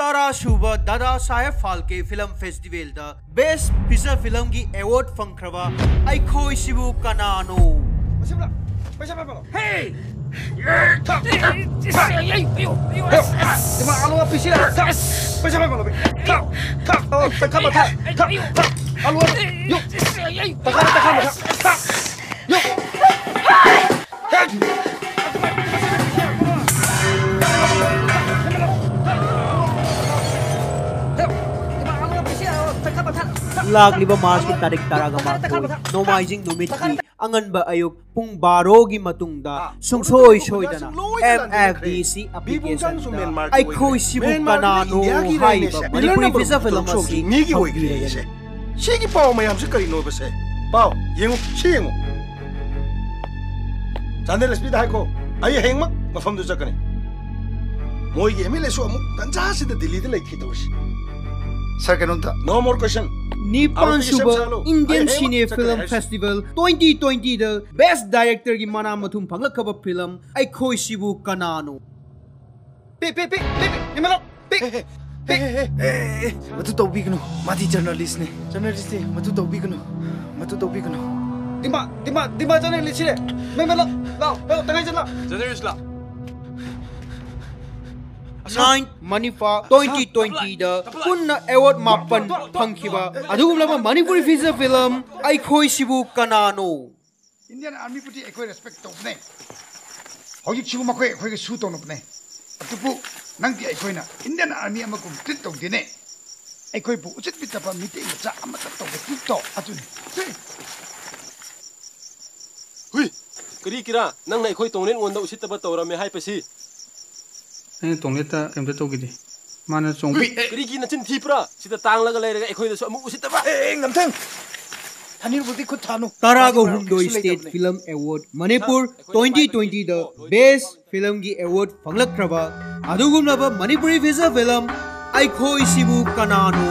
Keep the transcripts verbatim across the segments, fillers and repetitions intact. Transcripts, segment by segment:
ꯇꯔꯥ ꯁꯨꯕ ꯗꯥꯗꯥ ꯁꯥꯍꯦꯕ ꯐꯥꯜꯀꯦ ꯐꯤꯂꯝ ꯐꯦꯁꯇꯤꯚꯦꯜꯗ ꯕꯦꯁ ꯐꯤꯆꯔ ꯐꯤꯂꯝꯒꯤ ꯑꯦꯋꯥꯔꯗ ꯐꯪꯈ꯭ꯔꯕ ꯑꯩꯈꯣꯏꯁꯤꯕꯨ ꯀꯅꯥꯅꯣ? ꯄꯩꯁꯥ ꯄꯥꯏꯕ ꯂꯥꯛꯑꯣ, ꯄꯩꯁꯥ ꯄꯥꯏꯕ ꯂꯥꯛꯑꯣ꯫ ꯍꯦ! ꯊꯛ, ꯊꯛ, ꯊꯛ꯫ ꯏꯃꯥ, ꯑꯂꯨ ꯄꯤꯁꯤ ꯂꯥꯛꯑꯣ꯫ ꯊꯛ, ꯄꯩꯁꯥ ꯄꯥꯏꯕ ꯂꯥꯛꯑꯣ꯫ ꯊꯛ, ꯊꯛ, ꯑꯣ, ꯊꯛ, ꯊꯛ, ꯊꯛ, ꯊꯛ, ꯊꯛ꯫ ꯑꯂꯨ, ꯌꯨ꯫ ꯇꯈꯥ, ꯇꯈꯥ, ꯊꯛ, ꯊꯛ꯫ ꯌꯨ꯫ ꯂꯥꯛꯂꯤꯕ ꯃꯥꯔꯆꯀꯤ ꯇꯥꯔꯤꯛ ꯇꯔꯥꯒ ꯃꯥꯄꯟ, ꯅꯣꯡꯃꯥꯏꯖꯤꯡ ꯅꯨꯃꯤꯠꯀꯤ ꯑꯉꯟꯕ ꯑꯌꯨꯛ ꯄꯨꯡ ꯕꯥꯔꯣꯒꯤ ꯃꯇꯨꯡꯗ ꯁꯨꯡꯁꯣꯏ ꯁꯣꯏꯗꯅ ꯑꯦꯝ ꯑꯦꯐ ꯗꯤ ꯁꯤ ꯑꯦꯄ꯭ꯂꯤꯀꯦꯁꯟꯗ ꯑꯩꯈꯣꯏꯁꯤꯕꯨ ꯀꯅꯥꯅꯣ ꯍꯥꯏꯕ ꯃꯅꯤꯄꯨꯔꯤ ꯐꯤꯆꯔ ꯐꯤꯂꯝ ꯑꯁꯤ ꯃꯤꯒꯤ ꯑꯣꯏꯒꯦ ꯐꯪꯕꯤꯔꯒꯅꯤ꯫ ꯁꯤꯒꯤ ꯄꯥꯎ ꯃꯌꯥꯝꯁꯦ ꯀꯔꯤꯅꯣꯕꯁꯦ? ꯄꯥꯎ ꯌꯦꯡꯉꯨ, ꯁꯤ ꯌꯦꯡꯉꯨ꯫ ꯆꯥꯟꯗꯦꯜ ꯑꯦꯁ ꯄꯤꯗ ꯍꯥꯏꯈꯣ, ꯑꯩ ꯍꯌꯦꯡꯃꯛ ꯃꯐꯝꯗꯨ ꯆꯠꯀꯅꯤ꯫ ꯃꯣꯏꯒꯤ ꯑꯦꯝ ꯑꯦꯜ ꯑꯦꯁꯨ ꯑꯃꯨꯛ ꯇꯟꯖꯥꯁꯤꯗ ꯗꯤꯜꯂꯤꯗ ꯂꯩꯈꯤꯗꯧꯔꯤꯁꯤ꯫ ꯁꯥꯔ, ꯀꯩꯅꯣꯝꯇ꯫ No more question꯫ ꯅꯤꯄꯥꯟ ꯁꯨꯕ ꯑꯥꯔꯣꯒ꯭ꯌ ꯁꯦꯝ ꯁꯥꯍꯜꯂꯣ꯫ ꯑꯩ ꯏꯟꯗꯤꯌꯟ ꯍꯌꯦꯡꯃꯛ ꯁꯤꯅꯦ ꯆꯠꯀꯅꯤ ꯐꯤꯂꯝ ꯍꯥꯏꯁꯤ꯫ ꯐꯦꯁꯇꯤꯚꯦꯜ ꯇ꯭ꯋꯦꯟꯇꯤ ꯇ꯭ꯋꯦꯟꯇꯤꯗ ꯕꯦꯁ ꯗꯥꯏꯔꯦꯛꯇꯔꯒꯤ ꯃꯅꯥ ꯃꯊꯨꯝ ꯐꯪꯂꯛꯈ꯭ꯔꯕ ꯐꯤꯂꯝ ꯑꯩꯈꯣꯏꯁꯤꯕꯨ ꯀꯅꯥꯅꯣ? ꯄꯦ, ꯄꯦ, ꯄꯦ, ꯄꯦ, ꯄꯦ, ꯄꯦ, ꯄꯦ꯫ ꯑꯦ, ꯑꯦ, ꯑꯦ, ꯑꯦ, ꯃꯗꯨ ꯇꯧꯕꯤꯒꯅꯨ꯫ ꯃꯥꯗꯤ ꯖꯔꯅꯦꯂꯤꯁ꯭ꯠꯅꯤ꯫ ꯖꯔꯅꯦꯂꯤꯁ꯭ꯠꯅꯤ꯫ ꯃꯗꯨ ꯇꯧꯕꯤꯒꯅꯨ꯫ ꯃꯗꯨ ꯇꯧꯕꯤꯒꯅꯨ꯫ ꯗꯤꯃꯥ, ꯗꯤꯃꯥ, ꯗꯤꯃꯥ ꯖꯔꯅꯦꯂꯤꯁ꯭ꯠꯁꯤꯅꯦ꯫ ꯃꯦ, ꯃꯦ, ꯂꯥꯎ, ꯂꯥꯎ, ꯂꯥꯎ, ꯇꯉꯥꯏ ꯆꯠꯂ꯫ ꯖꯔꯅꯦꯂꯤꯁ꯭ꯠ ꯂꯥꯎ꯫ ꯅꯥꯏꯟ ꯃꯅꯤꯄꯥ ꯇ꯭ꯋꯦꯟꯇꯤ ꯇ꯭ꯋꯦꯟꯇꯤꯗ ꯄꯨꯟꯅ ꯑꯦꯋꯥꯔꯗ ꯃꯥꯄꯟ ꯐꯪꯈꯤꯕ ꯑꯗꯨꯒꯨꯝꯂꯕ ꯃꯅꯤꯄꯨꯔꯤ ꯐꯤꯆꯔ ꯐꯤꯂꯝ ꯑꯩꯈꯣꯏꯁꯤꯕꯨ ꯀꯅꯥꯅꯣ? ꯏꯟꯗꯤꯌꯟ ꯑꯥꯔꯃꯤꯕꯨꯗꯤ ꯑꯩꯈꯣꯏ ꯔꯦꯁꯄꯦꯛ ꯇꯧꯕꯅꯦ꯫ ꯍꯧꯖꯤꯛꯁꯨ ꯃꯈꯣꯏ ꯑꯩꯈꯣꯏꯒ ꯁꯨ ꯇꯧꯅꯕꯅꯦ꯫ ꯑꯗꯨꯕꯨ ꯅꯪꯗꯤ ꯑꯩꯈꯣꯏꯅ ꯏꯟꯗꯤꯌꯟ ꯑꯥꯔꯃꯤ ꯑꯃꯒꯨꯝ ꯇ꯭ꯔꯤꯠ ꯇꯧꯗꯦꯅꯦ꯫ ꯑꯩꯈꯣꯏꯕꯨ ꯎꯁꯤꯠꯄꯤꯗꯕ ꯃꯤꯇꯩ ꯃꯆꯥ ꯑꯃꯠꯇ ꯇꯧꯕ ꯇ꯭ꯔꯤꯠ ꯇꯧ꯫ ꯑꯗꯨꯅꯤ꯫ ꯁꯤ꯫ ꯍꯨꯏ! ꯀꯔꯤ ꯀꯤꯔꯥ? ꯅꯪꯅ ꯑꯩꯈꯣꯏ ꯇꯣꯡꯂꯦꯟ ꯋꯥꯟꯗ ꯎꯁꯤꯠꯇꯕ ꯇꯧꯔꯝꯃꯦ ꯍꯥꯏꯕꯁꯤ? ꯑꯩꯅ ꯇꯣꯡꯂꯦꯠꯇ ꯀꯩꯝꯇ ꯇꯧꯈꯤꯗꯦ꯫ ꯃꯥꯅ ꯆꯣꯡ- ꯍꯨꯏ! ꯀꯔꯤꯒꯤ ꯅꯆꯤꯟ ꯊꯤꯕ꯭ꯔꯥ? ꯁꯤꯗ ꯇꯥꯡꯂꯒ ꯂꯩꯔꯒ ꯑꯩꯈꯣꯏꯗꯁꯨ ꯑꯃꯨꯛ ꯎꯁꯤꯠꯇꯕ? ꯑꯦ, ꯑꯦ, ꯉꯝꯊꯪ! ꯊꯥꯅꯤꯜꯕꯨꯗꯤ ꯈꯨꯠ ꯊꯥꯅꯨ꯫ ꯇꯔꯥꯒ ꯃꯥꯗꯤ ꯃꯔꯝ ꯍꯨꯝꯗꯣꯏ ꯀꯔꯤꯁꯨ ꯁ꯭ꯇꯦꯠ ꯂꯩꯇꯕꯅꯦ꯫ ꯐꯤꯂꯝ ꯑꯦꯋꯥꯔꯗ ꯃꯅꯤꯄꯨꯔ ꯇ꯭ꯋꯦꯟꯇꯤ ꯇ꯭ꯋꯦꯟꯇꯤꯗ ꯕꯦꯁ ꯐꯤꯂꯝꯒꯤ ꯑꯦꯋꯥꯔꯗ ꯐꯪꯂꯛꯈ꯭ꯔꯕ ꯑꯗꯨꯒꯨꯝꯂꯕ ꯃꯅꯤꯄꯨꯔꯤ ꯐꯤꯆꯔ ꯐꯤꯂꯝ ꯑꯩꯈꯣꯏꯁꯤꯕꯨ ꯀꯅꯥꯅꯣ?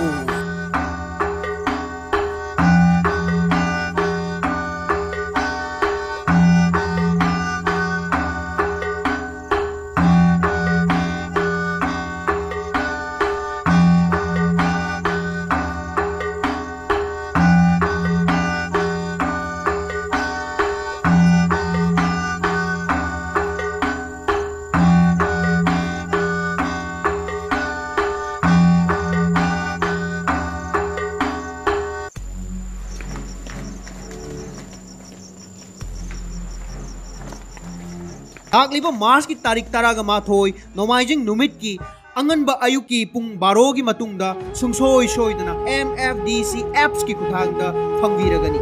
ꯂꯥꯛꯂꯤꯕ ꯃꯥꯔꯆꯀꯤ ꯇꯥꯔꯤꯛ ꯇꯔꯥꯒ ꯃꯥꯊꯣꯏ ꯅꯣꯡꯃꯥꯏꯖꯤꯡ ꯅꯨꯃꯤꯠꯀꯤ ꯑꯉꯟꯕ ꯑꯌꯨꯛꯀꯤ ꯄꯨꯡ ꯕꯥꯔꯣꯒꯤ ꯃꯇꯨꯡꯗ ꯁꯨꯡꯁꯣꯏ ꯁꯣꯏꯗꯅ M F D C appsꯀꯤ ꯈꯨꯠꯊꯥꯡꯗ ꯐꯪꯕꯤꯔꯒꯅꯤ꯫